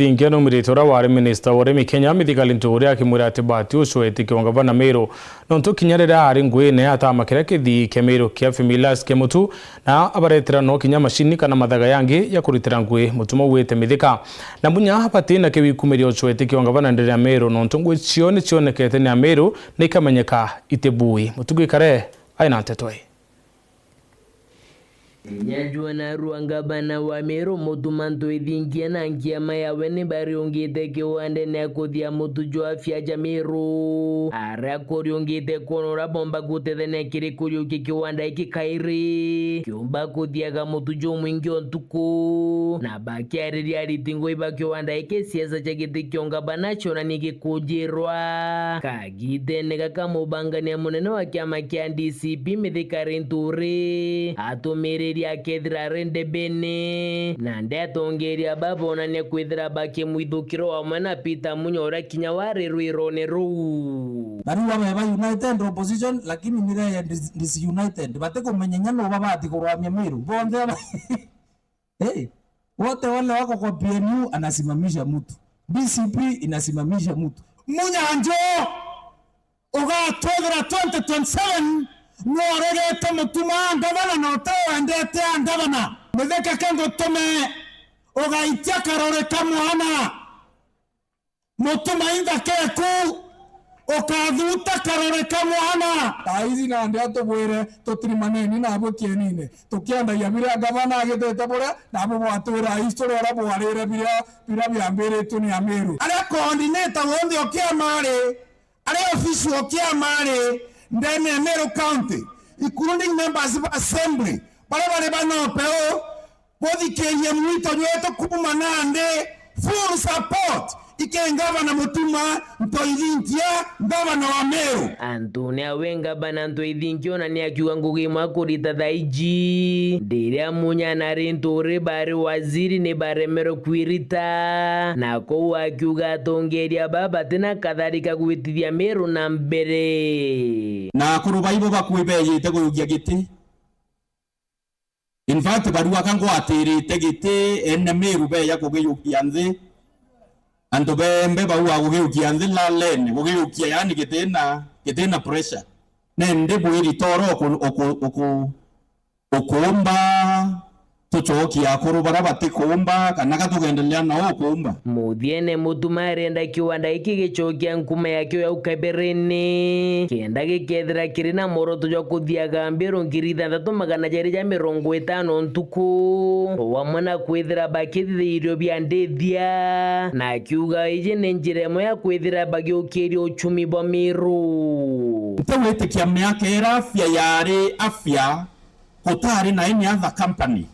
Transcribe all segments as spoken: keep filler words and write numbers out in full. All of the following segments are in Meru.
Ingi anaumirite uria wari minista wa urimi Kenya, Mithika Linturi, akimwira ati Mbati ucweti kiongavana Meru, nontu kinya riria ari nguine atamakira kithii kia Meru kia Femilus kia mutu, na abaretera no kinya macini kana mathaga yangi ya kuritira ngui. Mutuma ugwite Mithika na Munya batina kiu ikumiria ucweti kiongavana ndiri ya Meru, nontu ngui cio ni cionekete ni Ameru na ikamenyeka iti bui. Mutugi Kare aina nteto ii. Inya jwa narua ngavana wa Meru Mutuma Ntwithingia na nkiama yawe ni bariungite kiwandene ya kuthia mutu jwa afya ja Meru, aria kuriungite kwona uria bomba gutethania kiri kuriukia kiwanda giki kairi kiumba kuthiaga mutu jumwingi o ntuku. Na bakiariria ariti ngui ba kiwanda giki, siasa cia giti kia ungavana cionani gikujirwa. Kagitene gaka mubangania munene wa kiama kia D C P Mithika Linturi atumiririe akethira ari ndebene, na ndetongeria babonania kwithira bakimwithukira amwe na Peter Munya uria kinya wari rwirone ruu. Bariu babe ba united opposition, lakini ni re dis-, disunited. Batikumenya inya nu babati kurwamia Meru. Bonthe aba Hey, wote wale wako kwa P N U anasimamisha mtu. D C P inasimamisha mtu. Munyanjo, ugatwethira twenty twenty-seven, nworegete Mutuma ngavana na utawendete a ngavana. Mithika ke ngutume ugaitia karore ka mwana. Mutuma inga keku, ukathuta karore ka mwana. Thaa ici nandi atubwire tutirimaneni nabwe kienine. Tukiendagia biria ngavana agitite buria, nabwe bwatwira history uria bwarire biria, biria biambiritwe ni Ameru. Aria coordinator wonthe o kiama ari, aria official o kiama ari, ndene ya Meru County, including members of assembly, baria bari ba nopeu, buthikirie mwito jwetu kuuma nandi, full support iki ngavana Mutuma Ntoithinkia, ngavana wa Meru. Antune awe ngavana Ntoithinkia ona ni akiuga ngugi imwe akurita thaa iji, ndiria Munya na Linturi bari waziri ni baremerwe kwirita, na kou akiuga atongeria baba batina katharika gwitithia Meru na mbere. Na akuru baibo bakui bejite kuyukia giti. In fact, barua ka ngwatirite giti, ene Meru beya kugiyukia nthi. Antu bembe bauga kugiyukia nthi lalene, kugiyukia, yani, gitina, gitina pressure. Nende bwiri toro uku-, uku-, uku-, ukuumba, tucokie akuru baria batikuumba, kana ka tugendelea nao ukuumba? Muthiene Mutuma arenda kiwanda giki gicokia nkuma yakio ya ukaberene, kenda gikethira kiri na mworoto jwa kuthiaga mbiru ngiri ithanthatu magana jeri ja mirongo itano ntuku, o amwe na kwithira bakithithia irio bia ndithia, na akiuga iji ni njira imwe ya kwithira bagiukiria uchumi bwa Meru. Ntigwitikia miaka iria afya yari afya, gutari na any other company.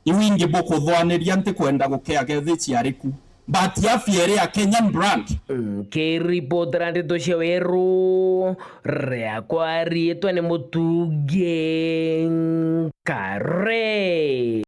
Iu ingi bukuthwaniria ntikwenda gukea kethi ciariku. But afya iri a Kenyan brand. Nkiripotera ndeto cia weru, riakwa riitwa ni Mutugi Nkare.